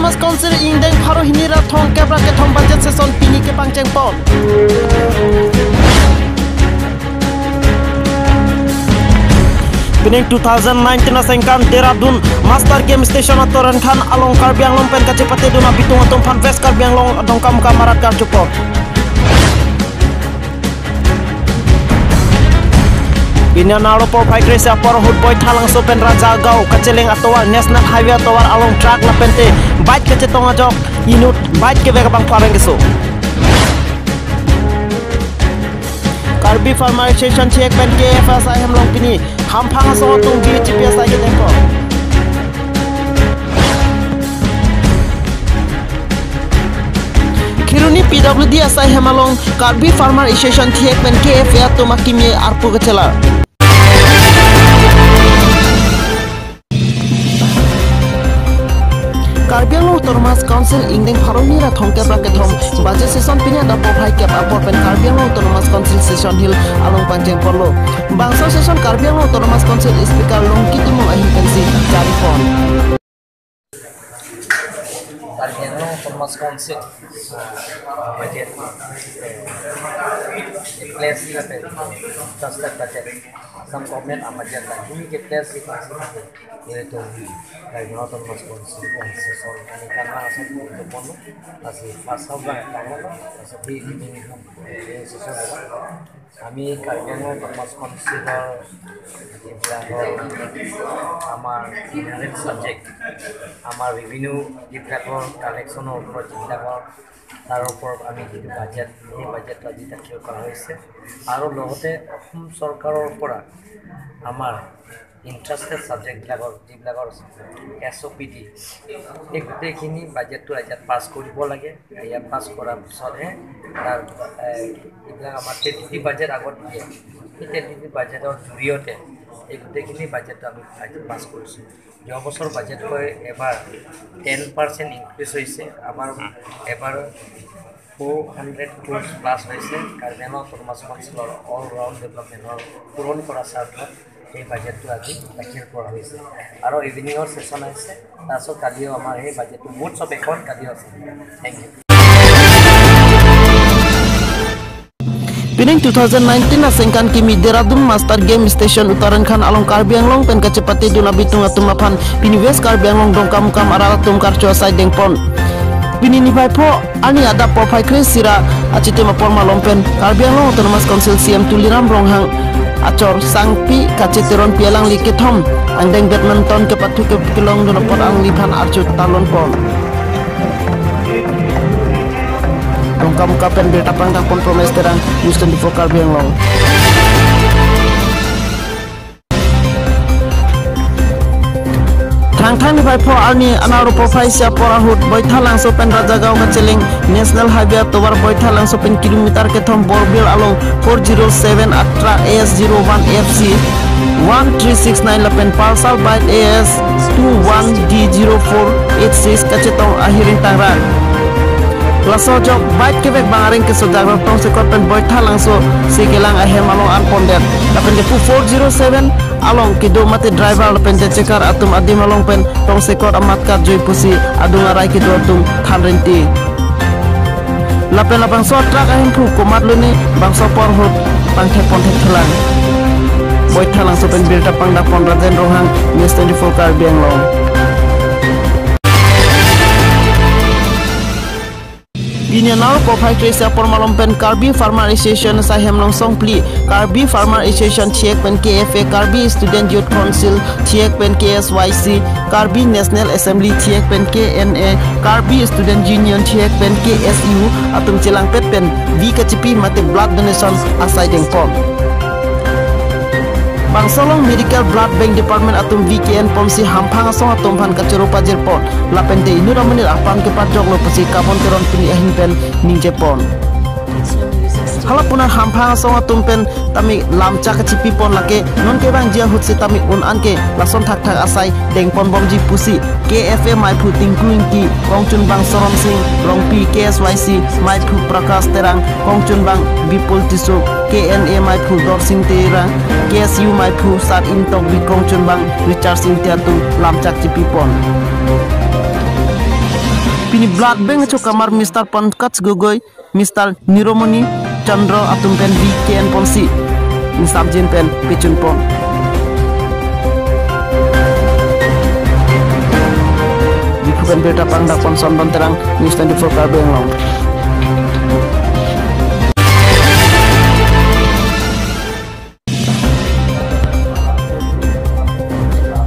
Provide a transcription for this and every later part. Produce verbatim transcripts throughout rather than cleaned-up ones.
Autonomous Council ingdeng pharo hini ra thomkep ra kethom budget session pini kepangcheng pon. Pining two thousand nineteen asengkan Dehradun Master Game Station atoran khan along Karbi Anglong pen kachepatedun abitung atum aphan West Karbi Anglong Dongkamukam arat karchupon. Pini anaro porphai kre-isi apor ahut Boithalangso pen Rajagaon kacheleng atovar National Highway atovar along truck lapente bike kachetong ajok inut bike kevek abang pareng keso. Karbi Farmer Association thihek pen K F A asai hem along pini hamphang asong atum B J P asai kedeng pon. Kheroni P W D asai hem along Karbi Farmer Association thihek pen K F A atum akimi arpu kachelar. Karbi Anglong Autonomous Council ingdeng pharo hini ra thomkep ra kethom budget session pini adap porphai kep apor pen Karbi Anglong Autonomous Council session hall along pangcheng ponlo. Bangso session Karbi Anglong Autonomous Council Speaker Longki Timung ahin pensi jari pon. Karbi Anglong Autonomous Council, uh, budget, uh, place lapen trusted budget, Assam government a budget la hini ke place si council ke, yaitu Karbi Anglong Autonomous Council, council session, ani karna asam itu pon, lasi first half bang, lasi di, di, di, di session. Ami Karbi Anglong Autonomous Council-ৰ যিবিলাকৰ আমাৰ ইনহেৰেণ্ট ছাবজেক্ট, আমাৰ ৰেভিনিউ যিবিলাকৰ কালেকশ্যনৰ ওপৰত যিবিলাকৰ, তাৰ ওপৰত আমি যিটো বাজেট, সেই বাজেটটো আজি দাখিল কৰা হৈছে। আৰু লগতে অসম চৰকাৰৰ পৰা আমাৰ ইণ্টাৰেষ্টেড ছাবজেক্টবিলাকৰ যিবিলাকৰ এছ অ' পি ডি, এই গোটেইখিনি বাজেটটো ইয়াত পাছ কৰিব লাগে। ইয়াত পাছ কৰাৰ পিছতহে তাৰ, এ, যিবিলাক আমাৰ টেণ্টেটিভ বাজেট আগত দিয়ে, সেই টেণ্টেটিভ বাজেটৰ জৰিয়তে এই গোটেইখিনি বাজেটটো আমি আজি পাছ কৰিছোঁ। যোৱা বছৰ বাজেটতকৈ এবাৰ টেন পাৰ্চেণ্ট ইনক্ৰিজ হৈছে। আমাৰ এবাৰ ফ'ৰ হাণ্ড্ৰেড ক্ৰ'ৰ্ছ প্লাছ হৈছে। কাৰ্বি আংলং অট'নমাছ কাউন্সিলৰ অল ৰাউণ্ড ডেভেলপমেণ্টৰ পূৰণ কৰা স্বাৰ্থত এই বাজেটটো আজি দাখিল কৰা হৈছে আৰু ইভিনিঙৰ ছেছন আছে। তাৰপিছত কালিও আমাৰ সেই বাজেটটো মুডছ অফ এফৰ্ট কালিও আছে। Thank you. Pining two thousand nineteen asengkan kimi Dehradun Master Game Station Uttarakhand along Karbi Anglong pen kachepatedun abitung atum aphan pini West Karbi Anglong Dongkamukam arat atum karcho asai dengpon. Pini niphai pho arni adap porphai kre-isi ra achitim apor malom pen Karbi Anglong Autonomous Council C E M Tuliram Ronghang achor sangpi kacheteron pi alangli kethom angdeng badminton kepathu ke-, kelongdun apot alangliphan arju talon pon. Dongkamukam pen birta pangdapon Promes Terang, News twenty-four Karbi Anglong. Thangthang niphai pho arni anaro porphai isi apor ahut Boithalangso pen Rajagaon kacheleng National Highway atovar Boithalangso pen kilometer kethom Borbil along four zero seven a truck A S zero one F C one three six nine lapen Pulsar bike A S two one D zero four eight six kachetong ahiring tangrak. Laso ajok bike kevek bang areng keso Jagrotong Sekot pen Boithalangso si kelang ahem along an pondet. Lapen kepu four zero seven along kedo mate driver lapen techekar atum adim along pen Tongsekot amat karjui pusi adung arai kedo atum than rinti. Lapen labangso truck ahemphu komat lone bangso apor ahut pangthek ponthek thelang. Boithalangso pen birta pangdapon Rajen Ronghang, News twenty-four Karbi Anglong. Pini anaro porphai kre-isi apor malom pen Karbi Farmer Association asai hem along songphli, Karbi Farmer Association thihek pen K F A, Karbi Student Youth Council thihek pen K S Y C, Karbi National Assembly thihek pen K N A, Karbi Student Union thihek pen K S U atum chelangpet pen vi kachipi mate blood donation asai dengpon. Bangso along Medical Blood Bank Department atum vi ke-en ponsi hamphang asong atum aphan kachoro pajirpon. Lapente inut amonit aphan kepajoklo pusi Kabon Teron pini ahin pen ningjepon. Hala punar hamphang asong atum pen tame lamchak kachipipon lake non kevangji ahut setame un-an ke lason thakthak asai dengponbomji pusi K F A maiphu Tinku Ingti, kongchunbang Soron Sing Rongpi, K S Y C maiphu Prakash Terang, kongchunbang Bipul Tisso, K N A maiphu Dorsing Terang, K S U maiphu Sar Ingtokbi, kongchunbang Richard Sing Tiatu lamchak chipipon. Pini blood bank achokamar Mister Pankaj Gogoi, Mister Niromoni Chandra atum pen V K N ponsi, insapjin pen pechun pon. Diphu pen birta pangdak pon Sondon Terang, News twenty-four Karbi Anglong.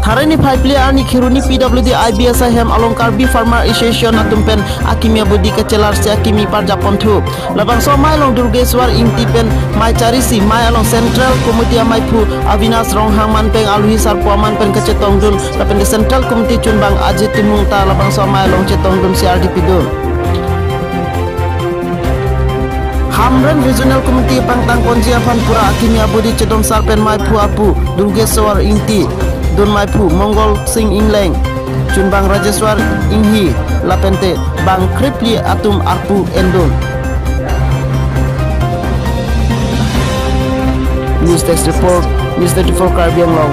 Tharani phai phli arni Kheroni P W D I B S I hem along Karbi Farmer Association atum pen akimi abodi kachelarsi akimi parjapon thu. Labangso amei along Durgeswar Ingti pen mei charisi, mei along Central Committee ameiphu Avinash Ronghang manpeng aluhi sarpo aman pen kachetongdun, lapen Central Committee chunbang Ajit Timung ta labangso amei along chetongdunsi ardi pidun. Hamren Regional Committee pangtang ponji aphan pura akimi abodi chedon sar pen meiphu apu Durgeswar Ingti, dun meiphu Mongol Sing Ingleng, chunbang Rajeswar Inghi, lapente bang kre phli atum arpu endun. News Desk Report, News twenty-four Karbi Anglong.